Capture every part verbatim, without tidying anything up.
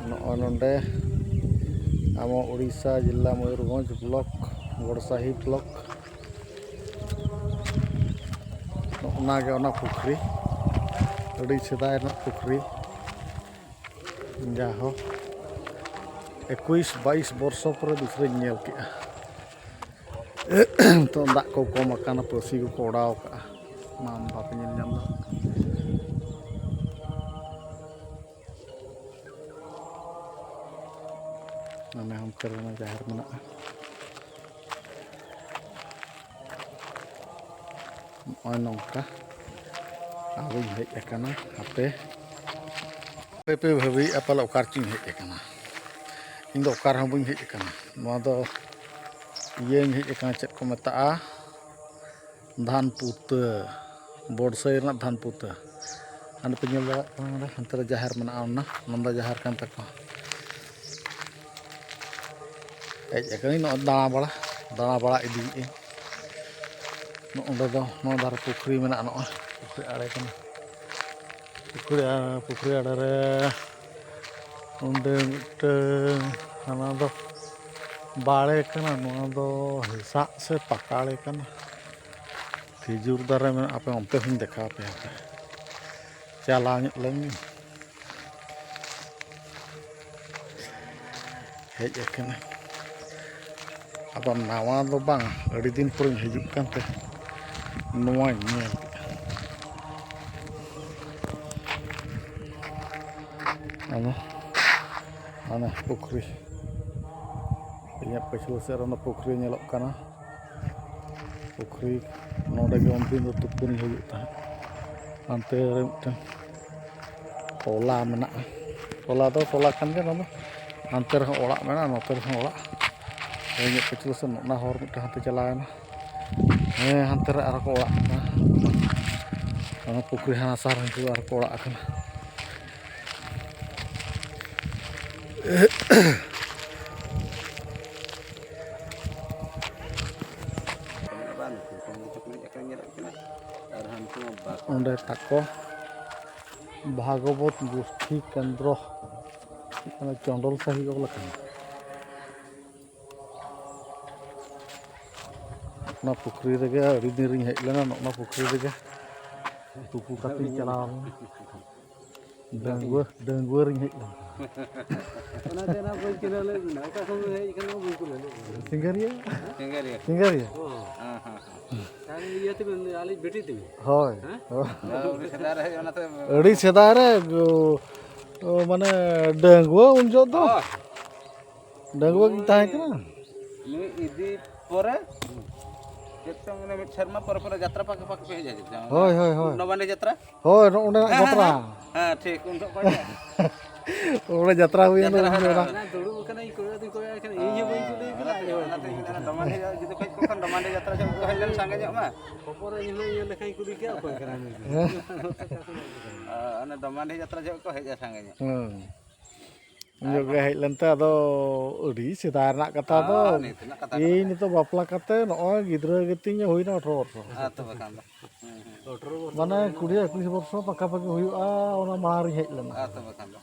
ᱱᱚᱜᱼᱚᱭ ᱱᱚᱰᱮ ᱟᱵᱚ ᱩᱲᱤᱥᱥᱟ ᱡᱮᱞᱟ ᱢᱚᱭᱩᱨᱵᱷᱚᱸᱡᱽ ᱵᱞᱚᱠ, ᱜᱚᱲᱥᱟᱦᱤ ᱵᱞᱚᱠ, ᱱᱚᱜᱼᱚ ᱱᱟ ᱜᱮ ᱚᱱᱟ ᱯᱩᱠᱷᱨᱤ, ᱟᱹᱰᱤ ᱥᱮᱫᱟᱭ ᱨᱮᱱᱟᱜ ᱯᱩᱠᱷᱨᱤ, ᱡᱟᱦᱳ ᱮᱠᱩᱥ ᱵᱟᱭᱤᱥ ᱵᱚᱨᱥᱚ ᱯᱚᱨᱮ ᱫᱩᱥᱨᱟᱧ ᱧᱮᱞ ᱠᱮᱜᱼᱟ᱾ ᱱᱤᱛᱚᱜ ᱫᱟᱜ ᱠᱚ ᱠᱚᱢ ᱟᱠᱟᱱᱟ, ᱯᱟᱹᱥᱤ ᱠᱚᱠᱚ ᱚᱰᱟᱣ ᱠᱟᱜᱼᱟ, ᱢᱟ ᱵᱟᱯᱮ ᱧᱮᱞ ᱧᱟᱢ ᱮᱫᱟ᱾ ᱢᱟᱱᱮ ᱚᱱᱛᱮ ᱨᱮ ᱚᱱᱟ ᱡᱟᱦᱮᱨ ᱢᱮᱱᱟᱜᱼᱟ᱾ ᱱᱚᱜᱼᱚᱭ ᱱᱚᱝᱠᱟ ᱟᱫᱚᱧ ᱦᱮᱡ ᱟᱠᱟᱱᱟ᱾ ᱦᱟᱯᱮ, ᱦᱟᱯᱮ ᱯᱮ ᱵᱷᱟᱹᱵᱤᱭᱮᱫᱼᱟ ᱯᱟᱞᱮ ᱚᱠᱟ ᱨᱮᱪᱚᱧ ᱦᱮᱡ ᱟᱠᱟᱱᱟ᱾ ᱤᱧ ᱫᱚ ᱚᱠᱟ ᱨᱮᱦᱚᱸ ᱵᱟᱹᱧ ᱦᱮᱡ ᱟᱠᱟᱱᱟ᱾ ᱱᱚᱣᱟ ᱫᱚ ᱤᱭᱟᱹᱧ ᱦᱮᱡ ᱟᱠᱟᱱᱟ, ᱪᱮᱫ ᱠᱚ ᱢᱮᱛᱟᱜᱼᱟ, ᱫᱷᱟᱱ ᱯᱩᱛᱟᱹ, ᱵᱚᱰᱥᱟᱹᱭ ᱨᱮᱱᱟᱜ ᱫᱷᱟᱱ ᱯᱩᱛᱟᱹ᱾ ᱦᱟᱸᱰᱮ ᱯᱮ ᱧᱮᱞ ᱫᱟᱲᱮᱭᱟᱜ ᱠᱟᱱᱟ, ᱱᱚᱰᱮ ᱦᱟᱱᱛᱮ ᱨᱮ ᱡᱟᱦᱮᱨ ᱢᱮᱱᱟᱜᱼᱟ, ᱚᱱᱟ ᱱᱟᱱᱫᱟ ᱡᱟᱦᱮᱨ ᱠᱟᱱ ᱛᱟᱠᱚᱣᱟ᱾ ᱦᱮᱡ ᱟᱠᱟᱱᱟᱹᱧ ᱱᱚᱜᱼᱚᱭ ᱫᱟᱬᱟ ᱵᱟᱲᱟ, ᱫᱟᱬᱟ ᱵᱟᱲᱟ ᱤᱫᱤᱭᱮᱫᱟᱹᱧ᱾ ᱱᱚᱜᱼᱚ ᱱᱚᱰᱮ ᱫᱚ ᱱᱚᱣᱟ ᱫᱷᱟᱨᱮ ᱯᱩᱠᱷᱨᱤ ᱢᱮᱱᱟᱜᱼᱟ, ᱱᱚᱜᱼᱚᱭ ᱯᱩᱠᱷᱨᱤ ᱟᱲᱮ ᱠᱟᱱᱟ᱾ ᱯᱩᱠᱷᱨᱤ, ᱯᱩᱠᱷᱨᱤ ᱟᱲᱮ ᱨᱮ ᱚᱸᱰᱮ ᱢᱤᱫᱴᱟᱹᱝ, ᱦᱟᱱᱟ ᱫᱚ ᱵᱟᱲᱮ ᱠᱟᱱᱟ, ᱱᱚᱣᱟ ᱫᱚ ᱦᱮᱸᱥᱟᱜ ᱥᱮ ᱯᱟᱠᱟᱲᱮ ᱠᱟᱱᱟ᱾ ᱠᱷᱤᱡᱩᱨ ᱫᱟᱨᱮ ᱢᱮᱱᱟᱜᱼᱟ, ᱟᱯᱮ ᱚᱱᱛᱮ ᱦᱚᱸᱧ ᱫᱮᱠᱷᱟᱣ ᱯᱮᱭᱟ, ᱦᱟᱯᱮ ᱪᱟᱞᱟᱣ ᱧᱚᱜ ᱞᱮᱱ ᱜᱤᱧ᱾ ᱦᱮᱡ ᱟᱠᱟᱱᱟ᱾ ᱟᱫᱚ ᱱᱟᱣᱟ ᱫᱚ ᱵᱟᱝ, ᱟᱹᱰᱤ ᱫᱤᱱ ᱯᱚᱨᱮᱧ ᱦᱤᱡᱩᱜ ᱠᱟᱱᱛᱮ ᱱᱚᱣᱟᱧ ᱧᱮᱞ ᱠᱮᱫᱟ᱾ ᱟᱫᱚ ᱦᱟᱱᱮ ᱯᱩᱠᱷᱨᱤ, ᱤᱧᱟᱹᱜ ᱯᱟᱹᱪᱷᱞᱟᱹ ᱥᱮᱫ ᱨᱮ ᱚᱱᱟ ᱯᱩᱠᱷᱨᱤ ᱧᱮᱞᱚᱜ ᱠᱟᱱᱟ᱾ ᱯᱩᱠᱷᱨᱤ ᱱᱚᱰᱮ ᱜᱮ ᱩᱱᱫᱤᱱ ᱫᱚ ᱛᱩᱯᱩᱱ ᱦᱩᱭᱩᱜ ᱛᱟᱦᱮᱸᱫ᱾ ᱦᱟᱱᱛᱮ ᱨᱮ ᱢᱤᱫᱴᱟᱝ ᱴᱚᱞᱟ ᱢᱮᱱᱟᱜᱼᱟ᱾ ᱴᱚᱞᱟ ᱫᱚ ᱴᱚᱞᱟ ᱠᱟᱱ ᱜᱮᱭᱟ, ᱱᱚᱣᱟ ᱫᱚ ᱦᱟᱱᱛᱮ ᱨᱮᱦᱚᱸ ᱚᱲᱟᱜ ᱢᱮᱱᱟᱜᱼᱟ, ᱱᱚᱛᱮ ᱨᱮᱦᱚᱸ ᱚᱲᱟᱜ᱾ ᱤᱧᱟᱹᱜ ᱯᱟᱹᱪᱷᱞᱟᱹ ᱥᱮᱫ ᱚᱱᱟ ᱦᱚᱨ ᱢᱤᱫᱴᱟᱝ ᱦᱟᱱᱛᱮ ᱪᱟᱞᱟᱣᱮᱱᱟ᱾ ᱦᱮᱸ, ᱦᱟᱱᱛᱮ ᱨᱮ ᱟᱨᱦᱚᱸ ᱠᱚ ᱚᱲᱟᱜ ᱠᱟᱱᱟ᱾ ᱚᱱᱟ ᱯᱩᱠᱷᱨᱤ ᱦᱟᱱᱟ ᱥᱟᱨ ᱩᱱᱠᱩ ᱟᱨᱦᱚᱸ ᱠᱚ ᱚᱲᱟᱜ ᱠᱟᱱᱟ᱾ ᱚᱸᱰᱮ ᱛᱟᱠᱚ ᱵᱷᱟᱜᱚᱵᱚᱛ ᱜᱳᱥᱴᱷᱤ ᱠᱮᱱᱫᱨᱚ᱾ ᱚᱱᱟ ᱪᱚᱱᱰᱚᱞ ᱥᱟᱹᱦᱤ ᱚᱞ ᱟᱠᱟᱱᱟ᱾ ᱚᱱᱟ ᱯᱩᱠᱷᱨᱤ ᱨᱮᱜᱮ ᱟᱹᱰᱤ ᱫᱤᱱ ᱨᱤᱧ ᱦᱮᱡ ᱞᱮᱱᱟ, ᱱᱚᱜᱼᱚ ᱱᱚᱣᱟ ᱯᱩᱠᱷᱨᱤ ᱨᱮᱜᱮ ᱛᱩᱯᱩ ᱠᱟᱛᱮᱧ ᱪᱟᱞᱟᱣ ᱞᱮᱱᱟ᱾ ᱰᱟᱺᱜᱩᱣᱟᱹ, ᱰᱟᱺᱜᱩᱣᱟᱹ ᱨᱤᱧ ᱦᱮᱡ ᱞᱮᱱᱟ᱾ ᱚᱱᱟᱛᱮ ᱚᱱᱟ ᱵᱟᱹᱧ ᱪᱤᱱᱦᱟᱹᱣ ᱞᱮᱫ ᱵᱤᱱᱟ, ᱚᱠᱟ ᱠᱷᱚᱱ ᱵᱤᱱ ᱦᱮᱡ ᱟᱠᱟᱱᱟ ᱵᱟᱹᱧ ᱠᱩᱞᱤ ᱞᱮᱫ ᱵᱤᱱᱟ᱾ ᱥᱤᱸᱜᱟᱹᱨᱤᱭᱟᱹ? ᱥᱤᱸᱜᱟᱹᱨᱤᱭᱟᱹ᱾ ᱥᱤᱸᱜᱟᱹᱨᱤᱭᱟᱹ? ᱦᱮᱸ, ᱦᱮᱸ, ᱦᱮᱸ᱾ ᱟᱹᱞᱤᱧ ᱵᱤᱴᱤ ᱛᱟᱹᱵᱤᱱ᱾ ᱦᱳᱭ᱾ ᱦᱮᱸ? ᱦᱳᱭ᱾ ᱟᱹᱰᱤ ᱥᱮᱫᱟᱭ ᱨᱮ ᱦᱮᱡ, ᱚᱱᱟᱛᱮ ᱟᱹᱰᱤ ᱥᱮᱫᱟᱭ ᱨᱮ, ᱜᱚ-, ᱢᱟᱱᱮ ᱰᱟᱺᱜᱩᱣᱟᱹ ᱩᱱ ᱡᱚᱦᱚᱜ ᱫᱚ᱾ ᱦᱳᱭ᱾ ᱰᱟᱺᱜᱩᱣᱟᱹ ᱜᱤᱧ ᱛᱟᱦᱮᱸ ᱠᱟᱱᱟ᱾ ᱱᱩᱭ ᱤᱫᱤ ᱯᱚᱨᱮ ᱪᱮᱫ ᱪᱚᱝ ᱚᱱᱮ ᱢᱤᱫ ᱥᱮᱨᱢᱟ ᱯᱚᱨᱮ ᱯᱚᱨᱮ ᱡᱟᱛᱨᱟ ᱯᱟᱠᱟ ᱯᱟᱠᱟ ᱯᱮ ᱦᱮᱡ ᱦᱤᱡᱩᱜ ᱠᱟᱱᱟ᱾ ᱦᱳᱭ, ᱦᱳᱭ, ᱦᱳᱭ᱾ ᱱᱚᱵᱟᱱᱰᱤ ᱡᱟᱛᱨᱟ? ᱦᱳᱭ, ᱱᱚᱜᱼᱚ ᱱᱚᱰᱮᱱᱟᱜ ᱦᱮᱸ, ᱦᱮᱸ, ᱡᱟᱛᱨᱟ᱾ ᱦᱮᱸ, ᱦᱮᱸ, ᱦᱮᱸ, ᱴᱷᱤᱠ, ᱩᱱ ᱡᱚᱠᱷᱚᱱ ᱠᱷᱚᱱ ᱜᱮ᱾ ᱚᱸᱰᱮ ᱡᱟᱛᱨᱟ ᱦᱩᱭᱮᱱ ᱡᱟᱛᱨᱟ ᱫᱚ ᱦᱩᱭ ᱚᱱᱟ᱾ ᱞᱮᱱᱟ᱾ ᱚᱱᱟ ᱫᱩᱲᱩᱵ ᱟᱠᱟᱱᱟ, ᱤᱧ ᱠᱚᱭᱚᱜ ᱫᱩᱧ ᱠᱚᱭᱚᱜ ᱟᱭ ᱠᱟᱱᱟ, ᱤᱧ ᱦᱚᱸ ᱵᱟᱹᱧ ᱠᱩᱞᱤᱭᱮ ᱠᱟᱱᱟ, ᱟᱡ ᱦᱚᱸ ᱚᱱᱟᱛᱮ ᱵᱟᱹᱧ ᱤᱧ ᱠᱩᱞᱤᱭᱮ ᱢᱮᱱᱟ, ᱠᱟᱱᱟ᱾ ᱰᱚᱢᱟᱱᱰᱤ ᱡᱩᱫᱤ ᱠᱷᱚᱡ ᱠᱚ ᱠᱷᱟᱱ, ᱰᱚᱢᱟᱱᱰᱤ ᱡᱟᱛᱨᱟ ᱡᱚᱠᱷᱚᱱ ᱠᱚ ᱦᱮᱡ ᱞᱮᱱ ᱥᱟᱸᱜᱮ ᱧᱚᱜ ᱢᱟ᱾ ᱦᱚᱯᱚᱱ ᱨᱮ ᱤᱧ ᱦᱚᱸ ᱧᱮᱞ ᱞᱮᱠᱷᱟᱱ ᱠᱩᱞᱤ ᱠᱮᱭᱟ, ᱚᱠᱚᱭ ᱠᱟᱱᱟ ᱱᱩᱭ ᱫᱚ? ᱦᱮᱸ᱾ ᱚᱱᱟ ᱰᱚᱢᱟᱱᱰᱤ ᱡᱟᱛᱨᱟ ᱡᱚᱠᱷᱚᱱ ᱠᱚ ᱦᱮᱡ ᱥᱟᱸᱜᱮ ᱧᱚᱜ᱾ ᱦᱮᱸ᱾ ᱩᱱ ᱡᱚᱠᱷᱚᱱ ᱜᱮ ᱦᱮᱡ ᱞᱮᱱᱛᱮ, ᱟᱫᱚ ᱟᱹᱰᱤ ᱥᱮᱫᱟᱭ ᱨᱮᱱᱟᱜ ᱠᱟᱛᱷᱟ ᱫᱚ᱾ ᱦᱮᱸ, ᱱᱤᱛ ᱨᱮᱱᱟᱜ ᱠᱟᱛᱷᱟ ᱤᱧ ᱠᱟᱱᱟ᱾ ᱱᱤᱛᱚᱜ ᱵᱟᱯᱞᱟ ᱠᱟᱛᱮ ᱱᱚᱜᱼᱚᱭ ᱜᱤᱫᱽᱨᱟᱹ ᱜᱮᱛᱤᱧ ᱦᱩᱭᱱᱟ ᱟᱴᱷᱨᱚ ᱵᱚᱪᱷᱚᱨ᱾ ᱦᱮᱸ, ᱛᱚᱵᱮ ᱠᱷᱟᱱ ᱫᱚ᱾ ᱦᱩᱸ, ᱦᱩᱸ᱾ ᱢᱟᱱᱮ ᱠᱩᱲᱤ ᱮᱠᱩᱥ ᱵᱚᱨᱥᱚ ᱯᱟᱠᱟ ᱯᱟᱠᱤ ᱦᱩᱭᱩᱜᱼᱟ, ᱚᱱᱟ ᱢᱟᱲᱟᱝ ᱨᱤᱧ ᱦᱮᱡ ᱞᱮᱱᱟ᱾ ᱦᱮᱸ, ᱛᱚᱵᱮ ᱠᱷᱟᱱ ᱫᱚ᱾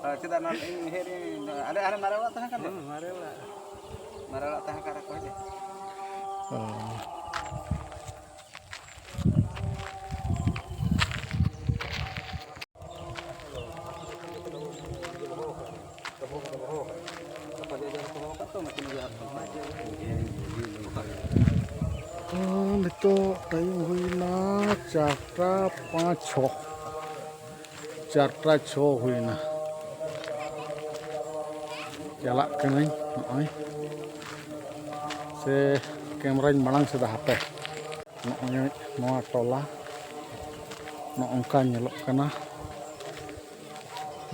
ᱦᱳᱭ, ᱪᱮᱫᱟᱜ ᱱᱚᱣᱟ ᱤᱧ ᱦᱮᱡ ᱨᱤᱧ, ᱟᱞᱮ ᱦᱟᱱᱮ ᱢᱟᱨᱮ ᱚᱲᱟᱜ ᱛᱟᱦᱮᱸ ᱠᱟᱱ ᱫᱚ? ᱦᱮᱸ, ᱢᱟᱨᱮ ᱚᱲᱟᱜ᱾ ᱢᱟᱨᱮ ᱚᱲᱟᱜ ᱛᱟᱦᱮᱸ ᱠᱟᱱ ᱨᱮᱠᱚ ᱦᱮᱡ᱾ ᱚ᱾ ᱱᱤᱛᱚᱜ ᱴᱟᱭᱤᱢ ᱦᱩᱭᱱᱟ ᱪᱟᱨᱴᱟ ᱯᱟᱸᱪ ᱪᱷᱚ, ᱪᱟᱨᱴᱟ ᱪᱷᱚ ᱦᱩᱭᱱᱟ᱾ ᱪᱟᱞᱟᱜ ᱠᱟᱹᱱᱟᱹᱧ ᱱᱚᱜᱼᱚᱭ, ᱥᱮ ᱠᱮᱢᱨᱟᱧ ᱢᱟᱲᱟᱝ ᱥᱮᱫᱟ ᱦᱟᱯᱮ᱾ ᱱᱚᱜᱼᱚᱭ ᱱᱚᱣᱟ ᱴᱚᱞᱟ ᱱᱚᱜᱼᱚ ᱱᱚᱝᱠᱟ ᱧᱮᱞᱚᱜ ᱠᱟᱱᱟ᱾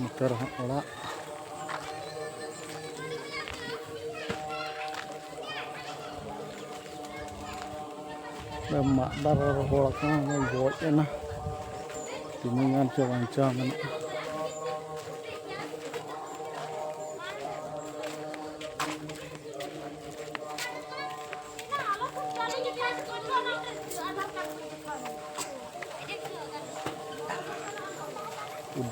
ᱱᱚᱛᱮ ᱨᱮᱦᱚᱸ ᱚᱲᱟᱜ᱾ ᱢᱟᱫ ᱫᱟᱨᱮ ᱨᱚᱦᱚᱲ ᱟᱠᱟᱱᱟ, ᱜᱚᱡ ᱮᱱᱟ᱾ ᱛᱤᱱᱟᱹᱜ ᱜᱟᱱ ᱪᱚ ᱵᱟᱧᱪᱟᱣ ᱢᱮᱱᱟᱜᱼᱟ᱾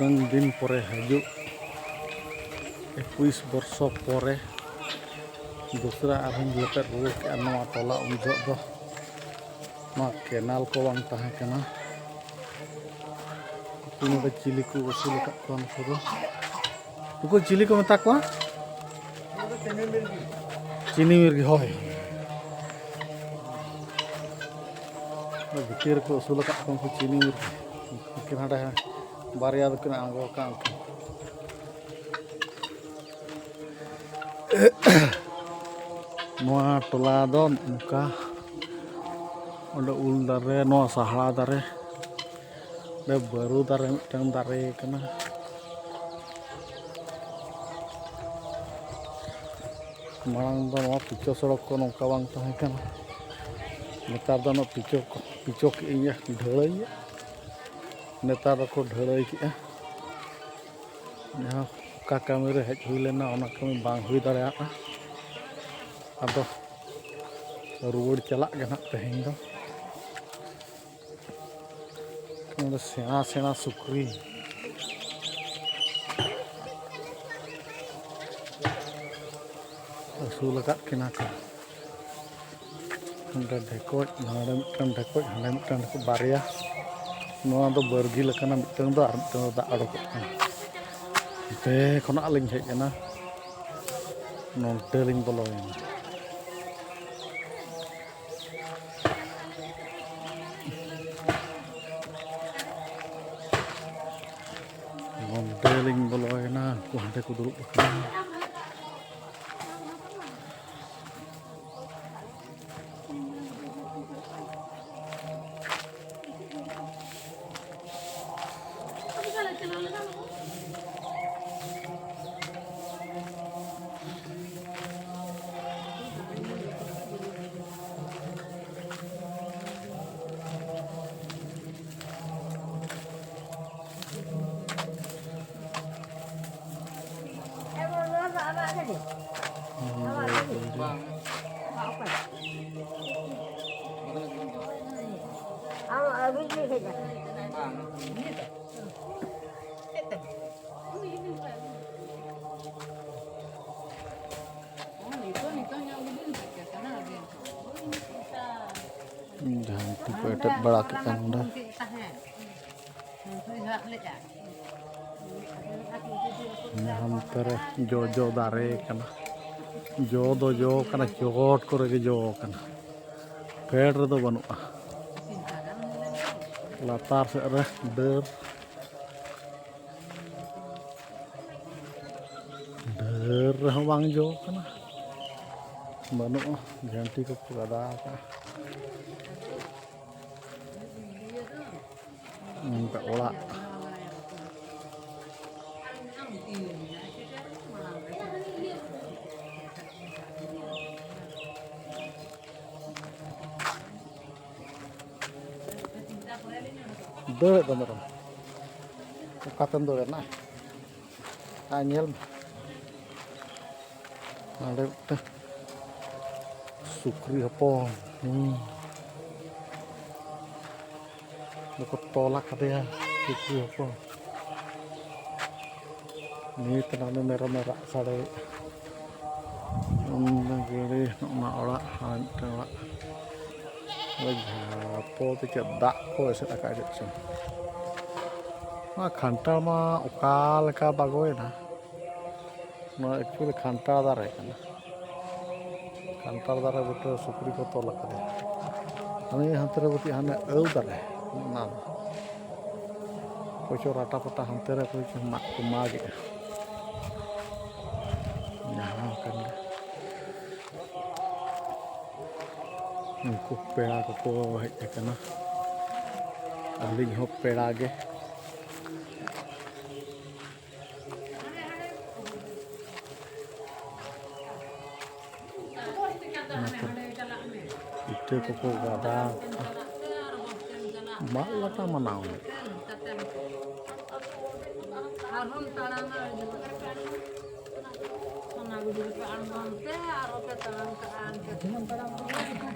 ᱩᱱᱟᱹᱝ ᱫᱤᱱ ᱯᱚᱨᱮ ᱦᱤᱡᱩᱜ, ᱮᱠᱩᱥ ᱵᱚᱨᱥᱚ ᱯᱚᱨᱮ ᱫᱚᱥᱨᱟ ᱟᱨᱦᱚᱸᱧ ᱞᱮᱯᱮᱫ ᱨᱩᱣᱟᱹᱲ ᱠᱮᱜᱼᱟ ᱱᱚᱣᱟ ᱴᱚᱞᱟ᱾ ᱩᱱ ᱡᱚᱦᱚᱜ ᱫᱚ ᱱᱚᱣᱟ ᱠᱮᱱᱟᱞ ᱠᱚ ᱵᱟᱝ ᱛᱟᱦᱮᱸ ᱠᱟᱱᱟ᱾ ᱩᱱᱠᱩ ᱱᱚᱰᱮ ᱪᱤᱞᱤ ᱠᱚ ᱟᱹᱥᱩᱞ ᱟᱠᱟᱫ ᱠᱚᱣᱟ ᱱᱩᱠᱩ ᱫᱚ? ᱱᱩᱠᱩ ᱪᱤᱞᱤ ᱠᱚ ᱢᱮᱛᱟ ᱠᱚᱣᱟ? ᱪᱤᱱᱤ ᱢᱤᱨᱜᱤ, ᱦᱳᱭ᱾ ᱵᱷᱤᱛᱤᱨ ᱨᱮᱠᱚ ᱟᱹᱥᱩᱞ ᱟᱠᱟᱫ ᱠᱚᱣᱟ ᱩᱱᱠᱩ ᱪᱤᱱᱤ ᱢᱤᱨᱜᱤ᱾ ᱩᱱᱠᱤᱱ ᱦᱟᱸᱰᱮ ᱵᱟᱨᱭᱟ ᱫᱚᱠᱤᱱ ᱟᱬᱜᱚ ᱟᱠᱟᱫ ᱩᱱᱠᱤᱱ᱾ ᱱᱚᱣᱟ ᱴᱚᱞᱟ ᱫᱚ ᱱᱚᱝᱠᱟ, ᱚᱸᱰᱮ ᱩᱞ ᱫᱟᱨᱮ, ᱱᱚᱣᱟ ᱥᱟᱦᱲᱟ ᱫᱟᱨᱮ, ᱚᱸᱰᱮ ᱵᱟᱹᱨᱩ ᱫᱟᱨᱮ ᱢᱤᱫᱴᱟᱝ ᱫᱟᱨᱮ ᱠᱟᱱᱟ᱾ ᱢᱟᱲᱟᱝ ᱫᱚ ᱱᱚᱣᱟ ᱯᱤᱪᱚ ᱥᱚᱲᱚᱠ ᱠᱚ ᱱᱚᱝᱠᱟ ᱵᱟᱝ ᱛᱟᱦᱮᱸ ᱠᱟᱱᱟ᱾ ᱱᱮᱛᱟᱨ ᱫᱚ ᱱᱚᱣᱟ ᱯᱤᱪᱚ ᱠᱚ, ᱯᱤᱪᱚ ᱠᱮᱜᱼᱟᱹᱧ, ᱰᱷᱟᱹᱞᱟᱹᱭ᱾ ᱱᱮᱛᱟᱨ ᱫᱚᱠᱚ ᱰᱷᱟᱹᱞᱟᱹᱭ ᱠᱮᱜᱼᱟ᱾ ᱡᱟᱦᱟᱸ ᱚᱠᱟ ᱠᱟᱹᱢᱤ ᱨᱮ ᱦᱮᱡ ᱦᱩᱭ ᱞᱮᱱᱟ, ᱚᱱᱟ ᱠᱟᱹᱢᱤ ᱵᱟᱝ ᱦᱩᱭ ᱫᱟᱲᱮᱭᱟᱜᱼᱟ᱾ ᱟᱫᱚ ᱨᱩᱣᱟᱹᱲ ᱪᱟᱞᱟᱜ ᱜᱮ ᱱᱟᱦᱟᱜ ᱛᱮᱦᱮᱧ ᱫᱚ᱾ ᱱᱚᱰᱮ ᱥᱮᱬᱟ ᱥᱮᱬᱟ ᱥᱩᱠᱨᱤ ᱟᱹᱥᱩᱞ ᱟᱠᱟᱫ ᱠᱤᱱᱟ ᱠᱚ᱾ ᱚᱸᱰᱮ ᱰᱷᱮᱠᱚᱡ, ᱱᱚᱰᱮ ᱢᱤᱫᱴᱟᱝ ᱰᱷᱮᱠᱚᱡ, ᱦᱟᱸᱰᱮ ᱢᱤᱫᱴᱟᱝ ᱰᱷᱮᱠᱚᱡ, ᱵᱟᱨᱭᱟ᱾ ᱱᱚᱣᱟ ᱫᱚ ᱵᱟᱹᱨᱜᱤᱞ ᱟᱠᱟᱱᱟ, ᱢᱤᱫᱴᱟᱝ ᱫᱚ ᱟᱨ ᱢᱤᱫᱴᱟᱝ ᱫᱚ ᱫᱟᱜ ᱚᱰᱚᱠᱚᱜ ᱠᱟᱱᱟ᱾ ᱚᱱᱛᱮ ᱠᱷᱚᱱᱟᱜ ᱞᱤᱧ ᱦᱮᱡ ᱮᱱᱟ, ᱱᱚᱱᱛᱮ ᱞᱤᱧ ᱵᱚᱞᱚᱭᱮᱱᱟ᱾ ᱱᱚᱱᱛᱮ ᱞᱤᱧ ᱵᱚᱞᱚᱭᱮᱱᱟ, ᱩᱱᱠᱩ ᱦᱟᱸᱰᱮ ᱠᱚ ᱫᱩᱲᱩᱵ ᱟᱠᱟᱱᱟ᱾ ᱮᱴᱮᱫ ᱵᱟᱲᱟ ᱠᱮᱫ ᱠᱟᱱ ᱱᱚᱰᱮ᱾ ᱦᱟᱱᱛᱮ ᱨᱮ ᱡᱚᱡᱚ ᱫᱟᱨᱮ ᱠᱟᱱᱟ, ᱡᱚ ᱫᱚ ᱡᱚ ᱠᱟᱱᱟ, ᱪᱚᱴ ᱠᱚᱨᱮ ᱜᱮ ᱡᱚ ᱠᱟᱱᱟ, ᱯᱷᱮᱰ ᱨᱮᱫᱚ ᱵᱟᱹᱱᱩᱜᱼᱟ᱾ ᱞᱟᱛᱟᱨ ᱥᱮᱫ ᱨᱮ ᱰᱟᱹᱨ, ᱰᱟᱹᱨ ᱨᱮᱦᱚᱸ ᱵᱟᱝ ᱡᱚ ᱠᱟᱱᱟ, ᱵᱟᱹᱱᱩᱜᱼᱟ, ᱡᱷᱟᱹᱱᱴᱤ ᱠᱚᱠᱚ ᱜᱟᱫᱟ ᱟᱠᱟᱫᱼᱟ᱾ ᱱᱚᱝᱠᱟ ᱚᱲᱟᱜ᱾ ᱫᱟᱹᱲᱮᱫ ᱫᱚ ᱢᱮᱨᱚᱢ, ᱚᱠᱟᱛᱮᱢ ᱫᱟᱹᱲᱮᱫ ᱱᱟ? ᱟᱨ ᱧᱮᱞ ᱢᱮ, ᱱᱚᱰᱮ ᱢᱤᱫᱴᱟᱝ ᱥᱩᱠᱨᱤ ᱦᱚᱯᱚᱱ᱾ ᱦᱩᱸ᱾ ᱫᱚᱠᱚ ᱛᱚᱞ ᱟᱠᱟᱫᱮᱭᱟ ᱥᱩᱠᱨᱤ ᱦᱚᱯᱚᱱ᱾ ᱱᱤᱛ ᱱᱟᱱᱩ ᱢᱮᱨᱚᱢᱮ ᱨᱟᱜ ᱥᱟᱰᱮᱭᱮᱫᱼᱟ᱾ ᱚᱱᱟ ᱜᱟᱹᱰᱤ, ᱚᱱᱟ ᱚᱲᱟᱜ, ᱟᱨ ᱢᱤᱫᱴᱟᱝ ᱚᱲᱟᱜ᱾ ᱟᱫᱚ ᱡᱷᱟᱯᱚ ᱛᱮ ᱪᱮᱫ ᱫᱟᱜ ᱠᱚ ᱮᱥᱮᱫ ᱟᱠᱟᱫ ᱪᱮᱫ ᱪᱚᱝ᱾ ᱱᱚᱣᱟ ᱠᱷᱟᱱᱴᱟᱲ ᱢᱟ ᱚᱠᱟ ᱞᱮᱠᱟ ᱵᱟᱜᱚᱭᱮᱱᱟ᱾ ᱱᱚᱣᱟ actually ᱠᱷᱟᱱᱴᱟᱲ ᱫᱟᱨᱮ ᱠᱟᱱᱟ᱾ ᱠᱷᱟᱱᱴᱟᱲ ᱫᱟᱨᱮ ᱵᱩᱴᱟᱹ ᱥᱩᱠᱨᱤ ᱠᱚ ᱛᱚᱞ ᱟᱠᱟᱫᱮᱭᱟ᱾ ᱦᱟᱱᱮ ᱦᱟᱱᱛᱮ ᱨᱮ ᱵᱩᱴᱤ ᱦᱟᱱᱮ ᱟᱹᱣ ᱫᱟᱨᱮ, ᱚᱱᱟ ᱫᱚ᱾ ᱚᱠᱚᱭ ᱪᱚ ᱨᱟᱴᱟ ᱯᱟᱴᱟ ᱦᱟᱱᱛᱮ ᱨᱮ ᱚᱠᱚᱭ ᱪᱚ ᱢᱟᱜ ᱠᱚ ᱢᱟᱜᱮᱜᱼᱟ᱾ ᱡᱟᱦᱟᱸ ᱠᱟᱱ ᱜᱮ᱾ ᱩᱱᱠᱩ ᱯᱮᱲᱟ ᱠᱚᱠᱚ ᱦᱮᱡ ᱟᱠᱟᱱᱟ᱾ ᱟᱹᱞᱤᱧ ᱦᱚᱸ ᱯᱮᱲᱟ ᱜᱮ᱾ ᱚᱱᱟᱛᱮ ᱤᱴᱟᱹ ᱠᱚᱠᱚ ᱜᱟᱫᱟ, ᱢᱟᱜ ᱞᱟᱴᱟ ᱢᱟᱱᱟᱣ ᱦᱩᱭᱩᱜ᱾ ᱟᱨᱦᱚᱸᱢ ᱛᱟᱲᱟᱢᱟ, ᱚᱱᱟ ᱜᱩᱰᱩ ᱨᱮᱯᱮ ᱟᱬᱜᱚᱱ ᱛᱮ ᱟᱨᱦᱚᱸ ᱯᱮ ᱛᱟᱲᱟᱢ ᱠᱟᱜᱼᱟ᱾